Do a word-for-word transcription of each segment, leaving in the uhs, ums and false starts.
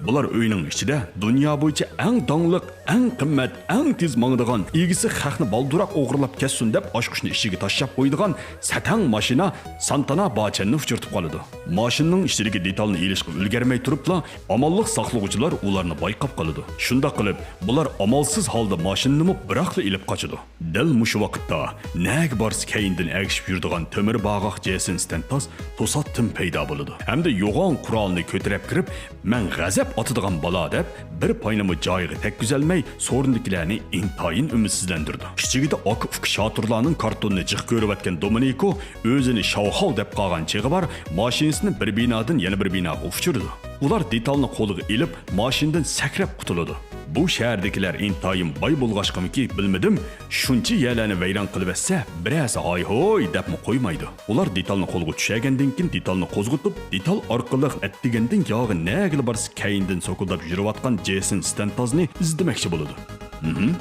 ئۇلار ئۆينىڭ ئىچىدە دۇنيا بويىچە ئەڭ داڭلىق، ئەڭ قىممەت، ئەڭ تېز ماڭىدىغان، ئىگىسى خەقنى بالدۇراق ئوغرىلاپ كەتسۇن دەپ ئاچقۇچنى ئىچىگە تاشلاپ قويىدىغان سەتەڭ ماشىنا سانتانا باچەننى ئۇچرىتىپ قالىدۇ. ماشىنىنىڭ ئىچىدىكى دېتالنى ئېلىشقا ئۈلگۈرمەي تۇرۇپلا، ئامانلىق ساقلىغۇچىلار ئۇلارنى بايقاپ قالىدۇ. شۇنداق قىلىپ، بۇلار ئامالسىز ھالدا ماشىنىنىمۇ بىراقلا ئېلىپ قاچىدۇ. دەل مۇشۇ ۋاقىتتا نەگە بارسا كەينىدىن ئەگىشىپ يۈرىدىغان تۆمۈر باغاق جېسون ستەنتاز توساتتىن پەيدا بولىدۇ ھەمدە يوغان قورالىنى كۆتۈرۈپ كىرىپ، مەن غەزەپ ئاتىدىغان بالا دەپ، بىر پاينىمۇ جايىغا تەگكۈزەلمەي، سورۇندىكىلەرنى ئىنتايىن ئۈمىدسىزلەندۈرىدۇ. كىچىكىدە ئاكا-ئۇكا شاتۇرلارنىڭ كارتونىنى جىق كۆرۈۋەتكەن دومىنىكو ئۆزىنى شاۋخاۋ دەپ قالغان چېغى بار، ماشىنىسىنى بىر بىنادىن يەنە بىر بىناغا ئۇچۇرىدۇ. ئۇلار دېتالنى قولىغا ئېلىپ، ماشىنىدىن سەكرەپ قۇتۇلىدۇ. بۇ شەھەردىكىلەر ئىنتايىن باي بولغاچقىمىكى بىلمىدىم، شۇنچە يەرلەرنى ۋەيران قىلىۋەتسە، بىرەرسى ھاي-ھوي دەپمۇ قويمايدۇ. ئۇلار دېتالنى قولغا چۈشۈرگەندىن كېيىن، دېتالنى قوزغىتىپ، دېتال ئارقىلىق ئەتىگەندىن ياغى نەگىلا بارسا كەينىدىن سوكۇلداپ يۈرۈۋاتقان جېسون ستەنتازنى ئىزدىمەكچى بولىدۇ. ھىم،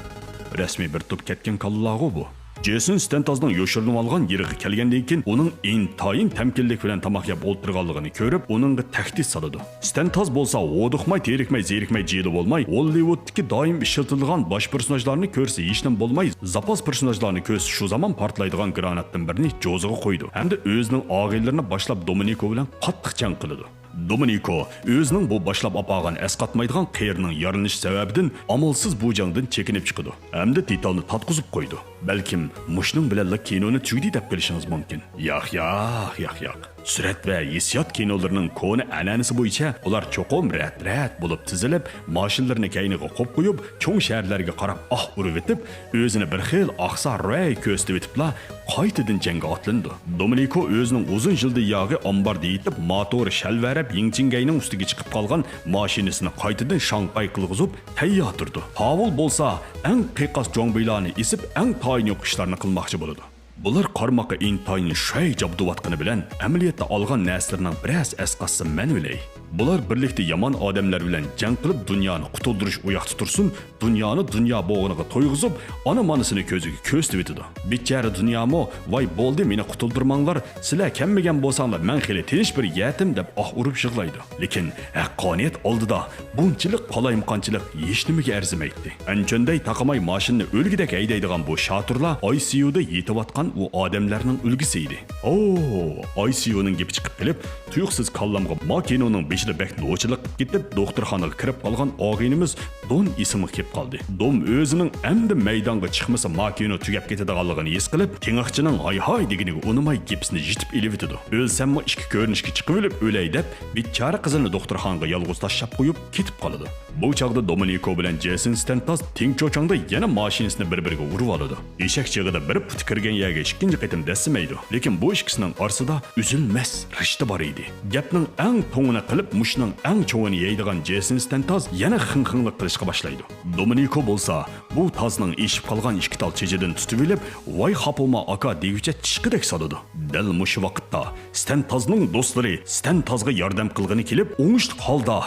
رەسمىي بىر توپ كەتكەن كاللىلاغۇ بۇ. جېسون ستەنتازنىڭ يوشۇرۇنۇۋالغان يېرىغا كەلگەندىن كېيىن، ئۇنىڭ ئىنتايىن تەمكىنلىك بىلەن تاماق يەپ ئولتۇرغانلىقىنى كۆرۈپ، ئۇنىڭغا تەھدىت سالىدۇ. ستەنتاز بولسا ھودۇقماي، تېرىكمەي، زېرىكمەي، جىلە بولماي، ھوللىۋۇدتىكى دائىم ئىشلىتىلىدىغان باش پېرسوناژلارنى كۆرسە ھېچنېمە بولماي، زاپاس پېرسوناژلارنى كۆرسە شۇ زامان پارتلايدىغان گراناتتىن بىرنى جوزىغا قويىدۇ ھەمدە ئۆزىنىڭ ئاغىنىلىرىنى باشلاپ دومىنىكو بىلەن قاتتىق جەڭ قىلىدۇ. دومىنىكو ئۆزىنىڭ بۇ باشلاپ ئاپارغان ئەسقاتمايدىغان قېرىنىڭ يارىلىنىشى سەۋەبىدىن ئامالسىز بۇ جەڭدىن چېكىنىپ چىقىدۇ ھەمدە دېتالنى تاتقۇزۇپ قويىدۇ. بەلكىم مۇشۇنىڭ بىلەنلا كىنونى تۈگىدى دەپ قېلىشىڭىز مۇمكىن. ياق، ياق، ياق، ياق. سۈرەت ۋە ھېسسىيات كىنولىرىنىڭ كونا ئەنئەنىسى بويىچە ئۇلار چوقۇم رەت-رەت بولۇپ تىزىلىپ، ماشىنىلىرىنى كەينىگە قوپ قويۇپ، چوڭ شەھەرلەرگە قاراپ ئاھ ئۇرۇۋېتىپ، ئۆزىنى بىر خىل ئاقسا رەي كۆرسىتىۋېتىپلا، قايتىدىن جەڭگە ئاتلىنىدۇ. دومىنىكو ئۆزىنىڭ ئۇزۇن يىلدىن ياغى ئامباردا يېتىپ، ماتورى شەلۋەرەپ، يىڭچىڭگەينىڭ ئۈستىگە چىقىپ قالغان ماشىنىسىنى قايتىدىن شاڭپاي قىلغۇزۇپ تەييار تۇرىدۇ. پاۋۇل بولسا ئەڭ قىيقاس جۇڭبىيلارنى ئېسىپ، ئەڭ تايىنى يوق ئىشلارنى قىلماقچى بولىدۇ. بۇلار قارىماققا ئىنتايىن شۇي جابدۇۋاتقىنى بىلەن، ئەمەلىيەتتە ئالغان نەرسىلىرىنىڭ بىرەرسى ئەسقاتسا مەن ئۆلەي. بۇلار بىرلىكتە يامان ئادەملەر بىلەن جەڭ قىلىپ، دۇنيانى قۇتۇلدۇرۇش ئۇياقتا تۇرسۇن، دۇنيانى دۇنيا بوغىنىغا تويغۇزۇپ، ئانا-مانىسىنى كۆزىگە كۆرسىتىۋېتىدۇ. بىچارە دۇنيامۇ، ۋاي بولدى، مېنى قۇتۇلدۇرماڭلار، سىلەر كەلمىگەن بولساڭلار، مەن خېلى تىنچ بىر يەتىم دەپ ئاھ ئۇرۇپ يىغلايدۇ. لېكىن ھەققانىيەت ئالدىدا بۇنچىلىك قالايمىقانچىلىق ھېچنېمىگە ئەرزىمەيتتى. ئەنچۈندەي تاقىماي ماشىنىنى ئۆلگۈدەك ھەيدەيدىغان بۇ شاتۇرلار ئاي سى يۇدا يېتىۋاتقان ئۇ ئادەملەرنىڭ ئۈلگىسى ئىدى. ئو، ئاي سى يۇنىڭ گېپى چىقىپ قېلىپ، تۇيۇقسىز كاللامغا ما كىنونىڭ بېشىدا بەك نوچىلىق كېتىپ، دوختۇرخانىغا كىرىپ قالغان ئاغىنىمىز دون ئېسىمگە كېلىپ قالدى. دوم ئۆزىنىڭ ئەمدى مەيدانغا چىقمىسا ما كىنو تۈگەپ كېتىدىغانلىقىنى ھېس قىلىپ، تېڭىقچىنىڭ ھاي-ھاي دېگىنىگە ئۇنىماي گېپىسىنى يىتىپ ئېلىۋېتىدۇ. ئۆلسەممۇ ئىككى كۆرۈنۈشكە چىقىۋېلىپ ئۆلەي دەپ، بىچارە قىزىنى دوختۇرخانىغا يالغۇز تاشلاپ قويۇپ كېتىپ قالىدۇ. بۇ چاغدا دومىنىكو بىلەن جېسون ستەنتاز تىڭچوچاڭدا يەنە ماشىنىسىنى بىر-بىرىگە ئۇرۇۋالىدۇ. ئېشەك جىغىدا بىر پۇتى كىرگەن يەرگە ئىككىنچى قېتىم دەسسىمەيدۇ. لېكىن بۇ ئىككىسىنىڭ ئارىسىدا ئۈزۈلمەس رىشتە بار ئىدى. گەپنىڭ ئەڭ توڭىنى قىلىپ، مۇشۇنىڭ ئەڭ چوڭىنى يەيدىغان جېسون ستەنتاز يەنە خىڭ-خىڭلىق قىلىشقا باشلايدۇ. دومىنىكو بولسا بۇ تازنىڭ ئېشىپ قالغان ئىككى تال چېچىدىن تۇتۇۋېلىپ، ۋاي خاپىما ئاكا دېگۈچە چىشقىدەك سالىدۇ. دەل مۇشۇ ۋاقىتتا ستەنتازنىڭ دوستلىرى ستەنتازغا ياردەم قىلغىنى كېلىپ، ئوڭۇشلۇق ھالدا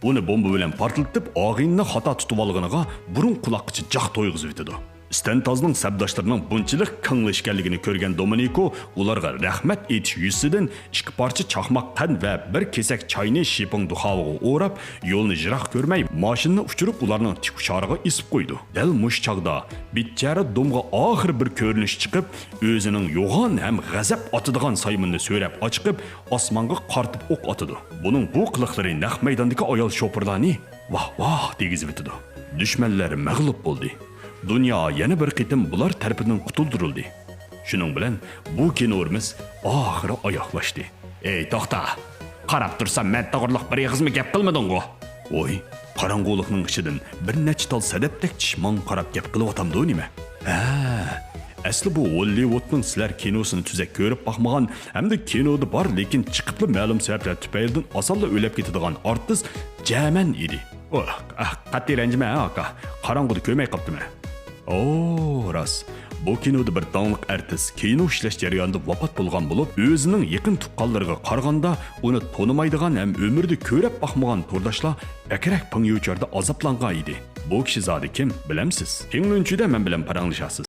ئۇنى بومبا بىلەن پارتلىتىپ، ئاغىنىنى خاتا تۇتۇۋالغىنىغا بۇرۇن قۇلاققىچە جاق تويغۇزۇۋېتىدۇ. ستەنتازنىڭ سەپداشلىرىنىڭ بۇنچىلىك كاڭلىشىپ ئىكەنلىكىنى كۆرگەن دومىنىكو ئۇلارغا رەھمەت ئېيتىش يۈزىسىدىن ئىككى پارچە چاقماق قەند ۋە بىر كېسەك چاينى شىپىڭ دۇخاۋىغا ئوراپ، يولنى يىراق كۆرمەي، ماشىنىنى ئۇچۇرۇپ، ئۇلارنىڭ تىك ئۇچارىغا ئېسىپ قويىدۇ. دەل مۇشۇ چاغدا بىچارە دومغا ئاخىرى بىر كۆرۈنۈش چىقىپ، ئۆزىنىڭ يوغان ھەم غەزەپ ئاتىدىغان سايمىنىنى سۆرەپ ئاچىقىپ، ئاسمانغا قارىتىپ ئوق ئاتىدۇ. بۇنىڭ بۇ قىلىقلىرى نەق مەيداندىكى ئايال شوپۇرلارنى ۋاھ ۋاھ دېگۈزۈۋېتىدۇ. دۈشمەنلەر مەغلۇپ بولدى. دۇنيا يەنە بىر قېتىم بۇلار تەرىپىدىن قۇتۇلدۇرۇلدى. شۇنىڭ بىلەن بۇ كىنورىمىز ئاخىرى ئاياغلاشتى. ئەي، توختا! قاراپ تۇرسام، مەن توغرىلىق بىر ئېغىزمۇ گەپ قىلمىدىڭغۇ؟ ۋوي، قاراڭغۇلۇقنىڭ ئىچىدىن بىر نەچچە تال سەدەپتەك چىش ماڭا قاراپ گەپ قىلىۋاتامدۇ نېمە؟ ھە، ئەسلى بۇ ھوللىۋۇدنىڭ سىلەر كىنوسىنى تۈزەك كۆرۈپ باقمىغان ھەمدە كىنودا بار، لېكىن چىقىپلا مەلۇم سەۋەبلەر تۈپەيلىدىن ئاسانلا ئۆلەپ كېتىدىغان ئارتىس جەمەن ئىدى. ئوھ، ئاھ، قەتئىي رەنجىمە، ھە، ئاكا. قاراڭغۇدا كۆرمەي قاپتىمەن. ئو، راست. بۇ كىنودا بىر داڭلىق ئارتىس كىنو ئىشلەش جەريانىدا ۋاپات بولغان بولۇپ، ئۆزىنىڭ يېقىن تۇغقانلىرىغا قارىغاندا، ئۇنى تونۇمايدىغان ھەم ئۆمرىدە كۆرۈپ باقمىغان تورداشلار بەكرەك پىڭيۇچاردا ئازابلانغان ئىدى. بۇ كىشى زادى كىم، بىلەمسىز؟ پىڭلۈنچۈدە مەن بىلەن پاراڭلىشارسىز.